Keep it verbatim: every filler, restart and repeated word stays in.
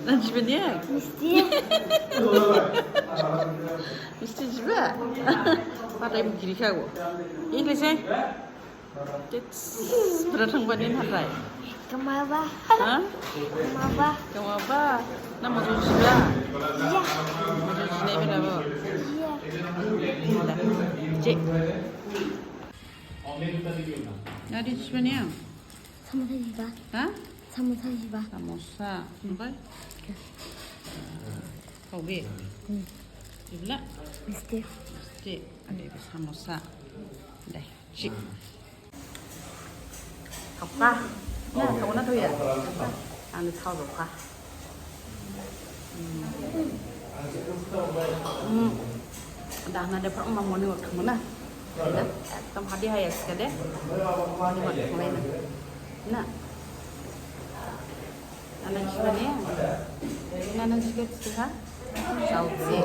Nang jiba niya? Misti. Misti jiba? Patai giri kha go. English eh? Tit, bra thangba nin hathai. Kemaba. Ha? Kemaba. Kemaba. Na mojo jiba? Iya. Mojo jinai bela bo? Iya. Da. Cik. Nadi jiba niya? Samosa jiba. Ha? Samosa jiba. Samosa. Oke. Kau be? Hmm. Ibla? Misti. Misti. Ada ibu samosa. Deh. Cik. Thokha. Na, thokha na thoya? Ang thok thokha. Hmm. Hmm. Dah na de pernah morning walk mana? Na, ekdom hadi hai es kade. Morning walk mana? Na. Nana jiba niya? Nana jiba jiha? Saosi.